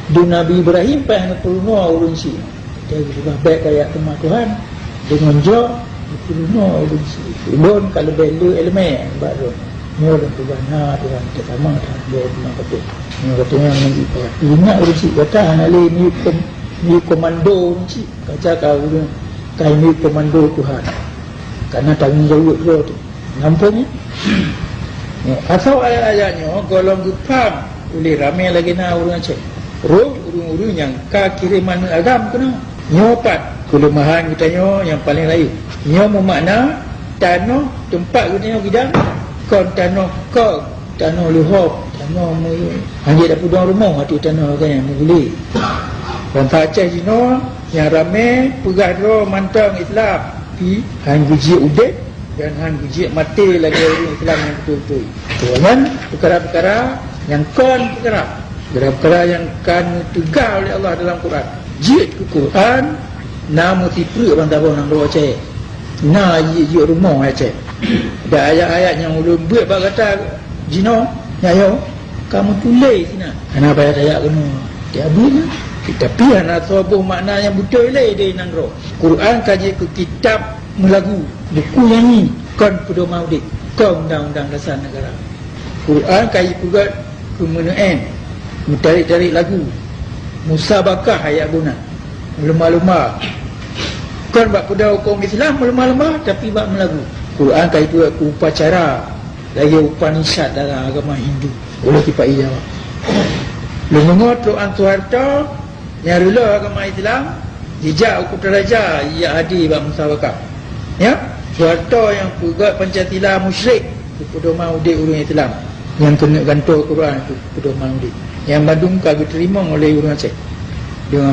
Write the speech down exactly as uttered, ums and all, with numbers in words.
Di Nabi Ibrahim payah neupeurunoe ureuëng syiek. Jadi, leubeh bèk kajak teuma Tuhan, deungon jroh neupeurunoe ureuëng syiek. Ulôn ka leubeh le iéleumé bak droe. Nyoe lôn peugah na Tuhan, teutamong Tuhan, jaweueb teuma keu Tuhan. Nyoe gata nyang meunjih Tuhan. Ingat ureuëng syiek gata hana lé miyueb kom-, miyueb komando ureuëng syiek. Kaca ka ureuëng, ka miyueb komando Tuhan. Karena tanggong jaweueb droe teuh. Nampak nyoe? Nyoe, asai ayat-ayat nyoe gohlom geupham uleh ramé lagée na ureuëng Aceh. Rôh ureuëng-ureuëng nyang ka kirém aneuëk agam keunoe. Nyoe pat keuleumahan geutanyoe nyang paleng rayeuk. Nyoe meumakna tanoh teumpat geutanyoe gidang kon tanoh kong, tanoh leuhob, tanoh meu-, hanjeuet tapeudong rumoh ateueh tanoh lagée nyan meuguléh. Bansa Aceh jinoe nyang ramé peugah droe mantong Islam, pi han geujeuet udeb dan han geujeuet maté lagée ureuëng Islam nyang beutôi-beutôi. Nyan peukara-peukara nyang kon peukara. Peukara-peukara nyang ka neuteugah uleh Allah dalam Quran. Jeuet keu Quran, na meusipreuk ban saboh nanggroe Aceh. Na jeuet-jeuet rumoh Aceh. Dan ayat-ayat nyang ulôn beuet bak gata jinoe, nyoe, ka meutuléh sinan. Hana payah tajak keunoe. Tieb buet nyan. Tapi hana saboh makna nyang beutôi lé di nanggroe. Quran ka jeuet keu kitab meulagu, buku nyanyi, kon peudoma udeb, kon undang-undang dasar negara. Quran ka jipeugét keu meuneu'en, meutarek-tarek lagu, musabakah ayat guna, meulumba-lumba. Kon bak peudong hukôm Islam meulumba-lumba, tapi bak meulagu. Quran ka jipeugét keu upacara, lagée Upanishad dalam agama Hindu. Ulôn sipa-i jaweueb. Lôn deungoe Tuan Soeharto nyang reuloh agama Islam, jijak u Kutaraja, jijak hadé bak musabakah. Ya, Soeharto nyang peugét Pancasila musyrik, keu peudoma udeb ureuëng Islam. Nyang keuneuk gantoe Quran keu peudoma udeb. Nyang bandum ka geuteurimong oleh ureuëng Aceh.